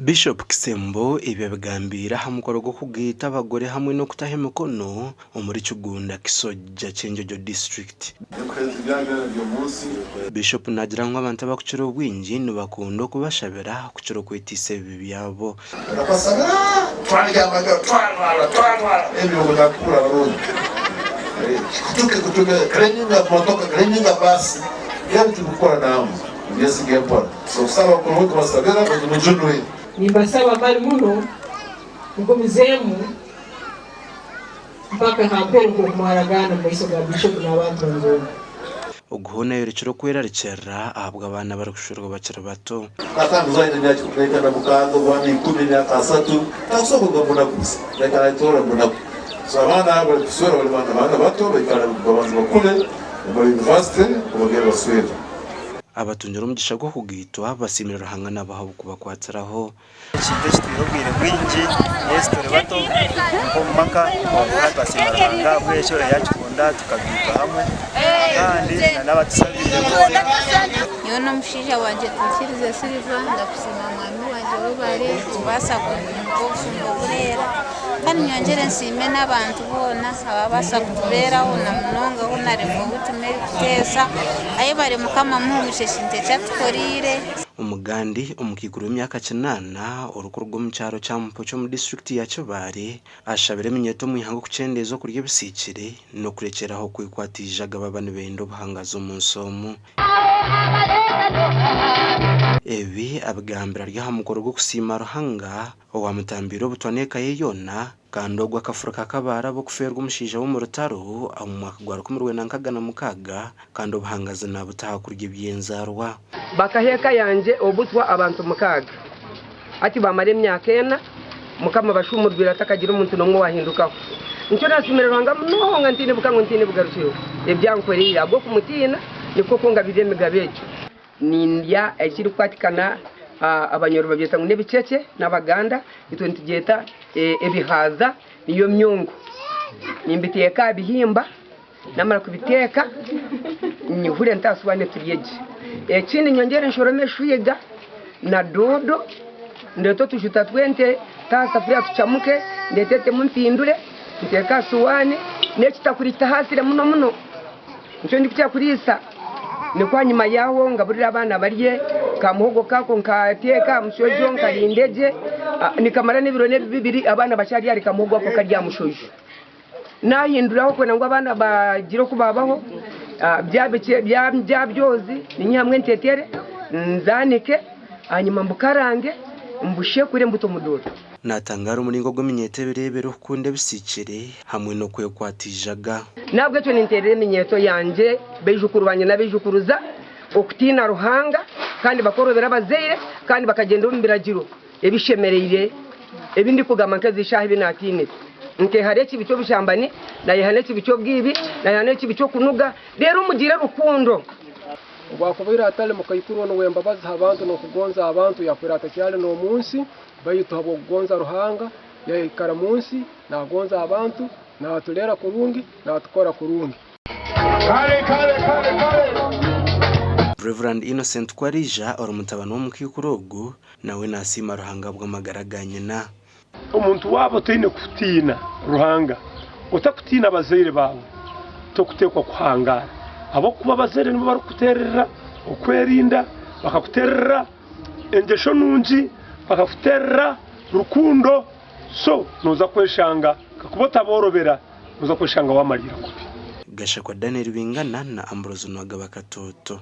Bishop Kisembo ebi abigambiire aha mukoro gw'okugaita abagore hamwe n'okutaho emikono omuri Kigunda Kisojja Kyenjojo District. Bishop naagira ngu abantu abakukira obwingi nibakunda okubashabira kukira okweteisa ebibi byabo. Nimbasaba mali muno mugumizeemu mpaka ha mperu nk'oku mwaragaana omu maiso ga Bishopu n'abantu banu boona. Ogu hoona ayorekire okwerarikirira ahabw'abaana abarikushwerwa bakiri bato. Abatungire omugisha gw'okugaitwa basiimire Ruhanga n'abaha obukubakwatiraho. Ekintu ekitwire obwire bwingi yes turi bato nk'omu maka kwonka twasiima Ruhanga ahabw'ekyo eyakikunda tukagaitwa hamwe kandi na n'abatushabiire boona. Nyowe n'omushaija wangye Twikirize Silver ndakusiima mwami wangye webare kubaasa kumpa obufumbo bureera kandi nyongyere nsiime n'abantu boona ababaasa kutubeeraho na munonga Honourable Whitmer Mary Kuteesa ayebare Mukama amuhe omugisha ekintu eki atukoreire. Omugandi omukaikuru w'emyaka kinaana orikuruga omu kyaro kya Mpoki omu disiturikiti ya Kibaale ashabire eminyeeto omu ihanga okukyendeeza okurya ebisiikire n'okurekyeraho kwekwata eijaga baaba nibenda obuhangazi omu nsi omu. Ebi abigambire ari aha mukoro gw'okusiima Ruhanga Owaamutambiire obutwa n'eka ye yoona, kandi ogwo akafuruka akabaara ab'okufeerwa omushaija we omu rutaro omu mwaka gwa 1966, kandi obuhangazi naabuta aha kurya eby'enzaarwa. Bakaha eka yangye obutwa abantu mukaaga. Hati baamara emyaka ena, Mukama abashuumurwire atakagira omuntu n'omwe owaahindukaho. Nikyo naasiimire Ruhanga munonga ntaine bukango ntaine bugarukiro, ebi ankoreire. Ahabw'okumutiina nikwo kungabirira emigabo egyo. Nindya ekirikukwatikana Abanyoro babyeta ngu n'ebicece n'Abaganda itwe nitugyeta ebihaaza niyo myungu. Nimbiteeka aha bihimba namara kubiteeka nyihure nte aha suwaani turye gye. Ekindi nyongyere nshorome eshwiga na doodo ndeete otujuta tw'ente nte aha safuriya tucamuke ndeete etemu mpindure nteeke aha suwaani n'ekitakuri kitahaasire muno muno. Nikyo ndikukira kuriisa, nikwo ahanyima yaaho ngaburire abaana barye, ka muhogo kako nkateeka aha mushojo nkarinda gye, nikamara n'ebiro n'ebibiri abaana bakyari ahari kamuhogo ako kari aha mushojo. Naahinduraho kwenda ngu abaana bagire oku baabaho, byaba byozi ninyihamu entetere nzaanike ahanyima mbukarange mbushekure mbute omu doodo. Naatangaara omuringo ogu eminyeeto ebiro ebi erikukunda ebisiikire hamwe n'okwekwata eijaga. N'ahabw'ekyo ninteerera eminyeeto yangye, baijukuru bangye n'abaijukuruza, okutiina Ruhanga, kandi bakoorobera abazaire, kandi bakagyendera omu biragiro ebishemereire, ebi ndikugamba nk'ezi shaaha ebi naatiinire. Nkeehara ekibi ky'obushambani, naayeha n'ekibi ky'obwibi, naayeha n'ekibi ky'okunuga, reero mugire rukundo. Obu akubaire atali mukaikuru onu ow'embabazi ha bantu n'okugonza abantu, yakubaire atakyali n'omu nsi. Baitu habw'okugonza Ruhanga, yaikara mu nsi n'agonza abantu, n'atulera kurungi, n'atukora kurungi. Rev. Innocent Kwarija ori mutabani w'omukaikuru ogu nawe nasiima Ruhanga ahabw'amagara ga nyina. Omuntu waaba otaine kutiina Ruhanga, otakutiina abazaire baawe, tokuteekwa kuhangaara ahabw'okuba abazaire nibo barikukuteererera okwerinda, bakakuteererera engyesho nungi, bakakuteerera rukundo, so nooza kweshanga kakuba otaboorobera nooza kweshanga waamariira kubi. Gashakwa Daniel Bingana na Ambrose Nwagaba Katoto.